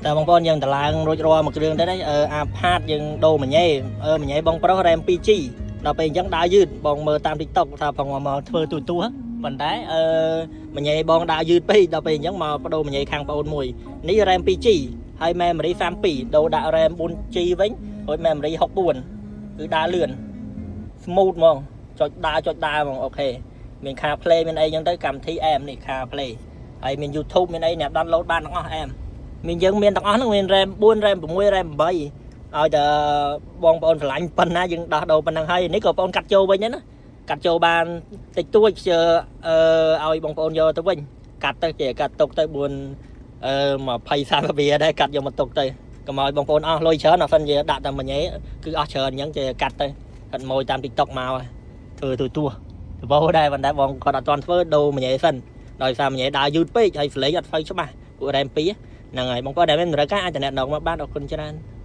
តែបងប្អូនយើងតឡើងរួចរាល់មួយគ្រឿងទៅនេះអឺអាផាតយើងដូរមួយញ៉េអឺមួយញ៉េបងប្រុស RAM 2G ដល់ពេលអញ្ចឹងដើរយឺតបងមើលតាម TikTok ថាផងមកធ្វើទូទួប៉ុន្តែអឺមួយញ៉េបងដើរយឺតពេកដល់ពេលអញ្ចឹងមកបដូរមួយញ៉េខាងប្អូនមួយនេះ RAM 2G ហើយ memory 32ដូរដាក់ RAM 4G វិញរួច memory 64គឺដើរលឿន smooth ហ្មងចុចដើរចុចដើរហ្មង OK មាន CarPlay មានអីចឹងទៅកម្មវិធី M នេះ CarPlay ហើយមាន YouTube មានអីអ្នក download បានទាំងអស់ M មានយើងមានទាំងអស់ហ្នឹងមាន RAM 4 RAM 6 RAM 8ឲ្យតែបងប្អូនស្រឡាញ់ប៉ុណ្ណាយើងដោះដូរប៉ុណ្ណឹងហើយនេះក៏បងប្អូនកាត់ចូលវិញដែរណាកាត់ចូលបានតិចតួចជើអឺឲ្យបងប្អូនយកទៅវិញកាត់ទៅជាកាត់ទុកទៅ4អឺ20 30វាដែរកាត់យកមកទុកទៅកុំឲ្យបងប្អូនអស់លុយច្រើនអត់សិនជាដាក់តែមួយញ៉េគឺអស់ច្រើនអញ្ចឹងជាកាត់ទៅកាត់ម៉ួយតាម TikTok មកធ្វើទូទួដបោដែរប៉ុន្តែបងគាត់អត់ទាន់ធ្វើដូរមួយញ៉េសិនដោយសារមួយញ៉េដើរយឺតពេកហើយសលេងអត់សូវច្បាស់ពួក RAM 2ហ្នឹងហើយបងប្អូនដែលមានតម្រូវការអាចតំណែងមកបានអរគុណច្រើន។